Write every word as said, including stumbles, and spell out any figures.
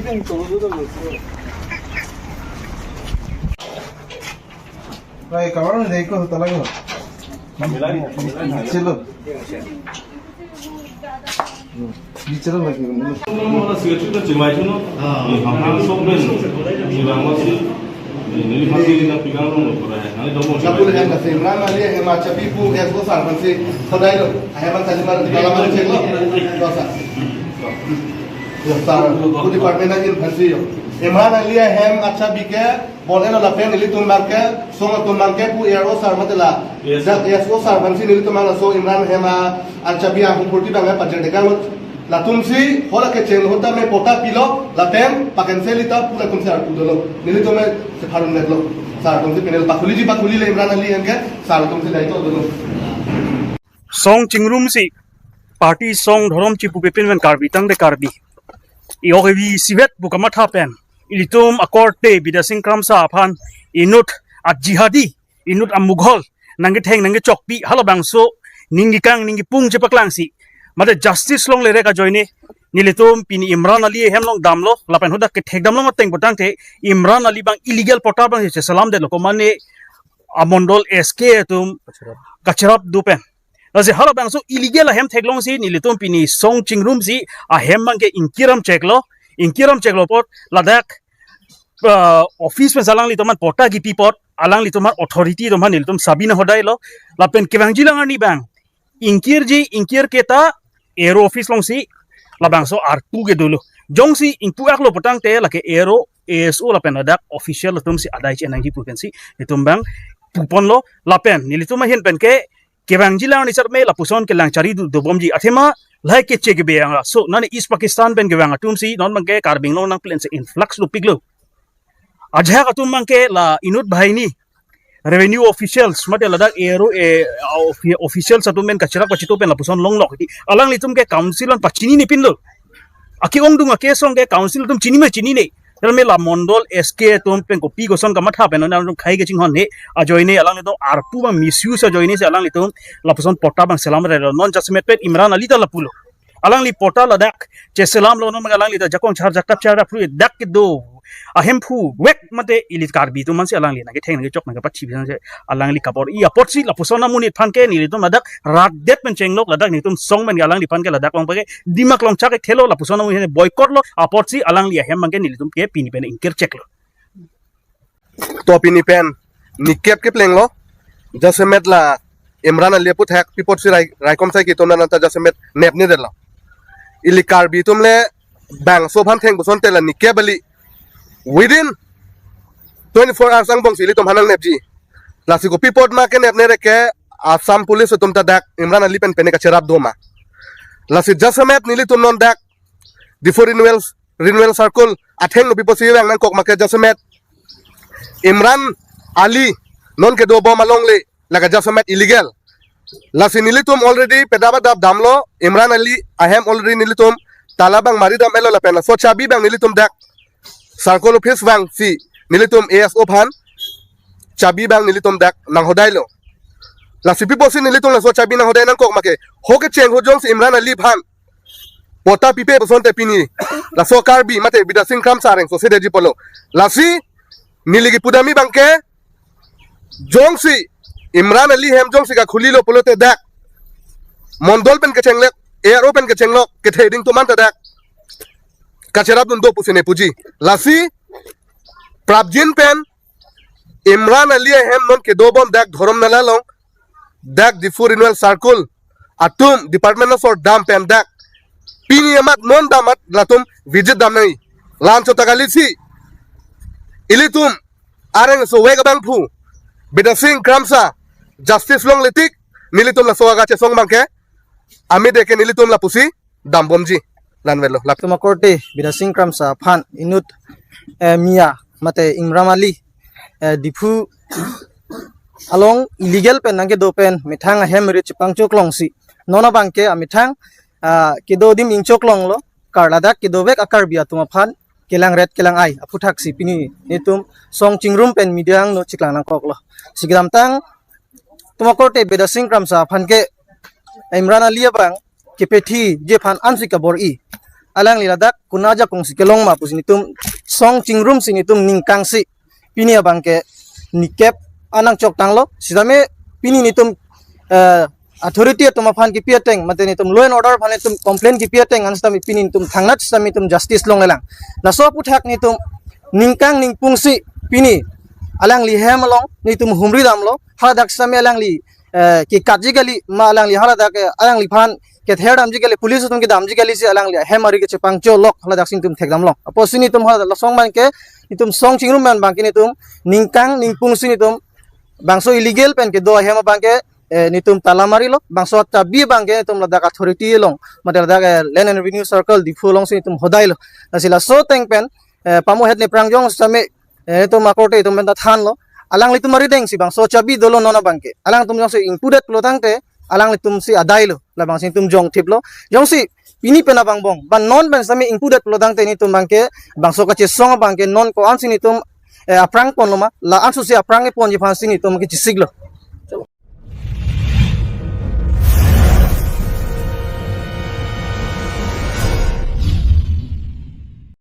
Ay, kawan, de ko talaga. Chalo. Bichara lagi. Mona siya chuta chimai chuno. Ah. Eh, hamhan sok ben. Chimai mo si. Eh, neli phan si na pigang long lo pura hai. Nali domo. Kapul hai na sim ram ali hai ma chabi pu S O sir phan si. Tadai lo. Hai ma tadi mar dalam mar chek lo. Dosa. Ya sir, pu department na in phan si yo. Imran Ali ahem achabi ke, bol-elo lapen nelitum abang ke, song atum abang ke pu A R O sir mate la. Yes. Dak S O sir phan si nelitum abang laso Imran ahem achabi ahum purti abang ke pajir dekang lo. Latum si, hola kecheng lo tame pota pilo, lapen pa-cancel ta pu latum si arpu dolo. Nelitum si pharun metlo. Sir atum si panel pakhuli ji pakhuli le Imran Ali ahem ke, sir atum si daito dolo. Song chingrumsi, party song dhorom chipupe pen pen Karbi tangte Karbi. I ok evi sivet pu kamatha pen. Ilitum akorte Bidya Sing Kramsa aphan inut ajihadi, inut amughal, nangketheng nangkechokpi, halabangso, ning kekang, ning kepung chepaklangsi. Mate justice longle re ajoine, nelitum pini Imran Ali ahem along damlo, lapen hadak kethek damlo mateng putangte, Imran Ali abang illegal pota abang cheselam detlo, komane amondol S K atum kacherap do pen. Lasi halabangso illegal ahem theklongsi nelitum pini song chingrumsi ahem abang ke ingkir dam cheklo, ingkir dam cheklo apot ladak, ah, office pen alanglitum aphan pota kipi apot alanglitum aphan authority atum aphan nelitum chabi nanghodailo, lapen kevangji alang arni abang ingkirji ingkir ke ta A R O office alongsi labangso arpu ke dolo. Jongsi ingpu aklo putangte lake A R O, A S O lapen ladak official atum si adai chenangji pu pensi nelitum abang puponlo lapen nelitum ahin pen ke kevangji alang arni sar me lapuson kelang chari do, dobomji athema lahai keche kebe yang la. So nani East Pakistan pen kevang atum si non abang ke Karbi Anglong nangplen si influx dopiklo. Ajahak atum abang ke la inut banghini revenue officials, mate ladak A R O, eh, offi-, officials atum pen kacherap kachito pen lapuson longlok iti. Alanglitum ke council an pachinine pinlo. Ake-ongdung ake-asong ke council atum chini ma chinine. Tame la mondol S K atum pen kopi koson kamatha pen alanglitum khei kachinghon he. Ajoine alanglitum arpu abang misuse ajoine si alanglitum lapuson pota abang selam relo. Non jasemet pen Imran Ali ta lapulo. Alangli pota ladak cheselamlo, non alangli ta jakong char jaktap char dapru dak kedo ahemphu vek mate ili Karbi atum aphan si alangli nangketheng nangkechok nangkepachi bisan si alangli kabor-i apotsi lapuson amonit aphan ke nelitum ladak rat det pen chenglok, ladak nelitum song pen ke alangliphan ke ladak along pen ke Dima Kolong chak thelo, lapuson amonit boycott lo apotsi alangli ahem abang ke nelitum ke pini pen ingkir cheklo. To pini pen nikep keplenglo. Jasemet la Imran Ali aputhak pi apotsi rai, raikom sai kitom nanta jasemet nepne detlo. Ili Karbi atum le bangso aphan theng pusonte la nikep kali. Within twenty-four hours angbong si ilitum aphan nangnepji. Lasi kopi apot ma kenepne re ke Assam Police atum ta dak Imran Ali pen pen kacherap doma. Lasi jasemet nelitum non dak Diphu Renewal, Renewal Circle athengno pi apotsi vang nangkok ma ke jasemet Imran Ali non kedobom alongle lake jasemet illegal. Lasi nelitum already pedap adap damlo, Imran Ali ahem already nelitum tala abang mari dam-etlo lapen laso chabi abang nelitum dak circle office vangsi nelitum A S O aphan chabi abang nelitum dak nanghodailo. Lasi pi apotsi nelitum laso chabi nanghodai nangkok ma ke, ho kecheng ahut jongsi Imran Ali aphan pota pipe pusonte pini laso Karbi mate Bidya Sing Kramsa areng so se deji pulo. Lasi neli kipu damji abang ke jongsi Imran Ali ahem jongsi kakhulilo pulote dak mondol pen kechenglok, A R O pen kechenglok kethe ding atum anta dak kacherap dun do pusi ne puji. Lasi prapjin pen Imran Ali ahem non kedobom dak Dhorom Nala along, dak Diphu Renewal Circle atum department asor dam pen dak pini amat non dam amat latum visit dam nai. La-anchot ta kalisi ilitum areng so vek abangphu Bidya Sing Kramsa justice longle tik nelitum laso aga chesong abang ke amide ke nelitum lapusi dambomji. Lanvelo. Lap- Atum akorte Bidya Sing Kramsa aphan inut, eh, Miya mate Imran Ali, eh, Diphu along illegal pen nangkedo pen methang ahem ri chepangchoklongsi non abang ke amethang, ah, kedo adim ingchoklonglo, kar ladak kedovek a-Karbi atum aphan kelang ret kelang ai aphuthaksi pini nelitum song chingrum pen media angno chiklang nangkoklo. Lasi kedamtang atum akorte Bidya Sing Kramsa aphan ke Imran Ali abang kepethiji aphan ansi kabor-i. alangli ladak kona ajakong si kelong ma pusi netum song chingrumsi netum ningkangsi pini abangke nikep anang chok tanglo. Sitame pini netum, eh, authority atum aphan kipi ateng, mate netum law and order aphan netum complain kipi ateng, an sitame pini netum thangnat sitame netum justice longlelang. Laso aphuthak netum ningkang ningpungsi pini alangli hem along netum humri damlo, haladak sitame alangli, eh, kekatji kali ma, alangli haladak, eh, alangliphan ketherdamji kali, police atum kedamji kali si alangli hem ari kechepangcholok, haladak si netum thekdamlo. Apotsi netum haladak lasong abangke netum song chingrum pen abangke netum ningkang ningpungsi netum bangso illegal pen kedo ahem abangke, eh, netum tala marilo, bangso achabi abangke netum ladak authority along, mate ladak, eh, Land and Revenue Circle Diphu alongsi netum hodailo. Lasi laso ateng pen, eh, pamu het ne prangjong sitame, eh, netum akorte atum pen ta thanlo. Alanglitum arideng si bangso achabi dolo non abangke. Alangtum jongsi ingpudet pulo tangte, alanglitum si adailo, labangsi netum jongthiplo. Jongsi pini pen abang bong, ba non pen sitame ingpudet pulo tangte netum abangke, bangso kachesong abangke non ko-ansi netum, eh, aphrang ponlo ma, la-an susi aphrang keponji aphansi netum kechesiklo.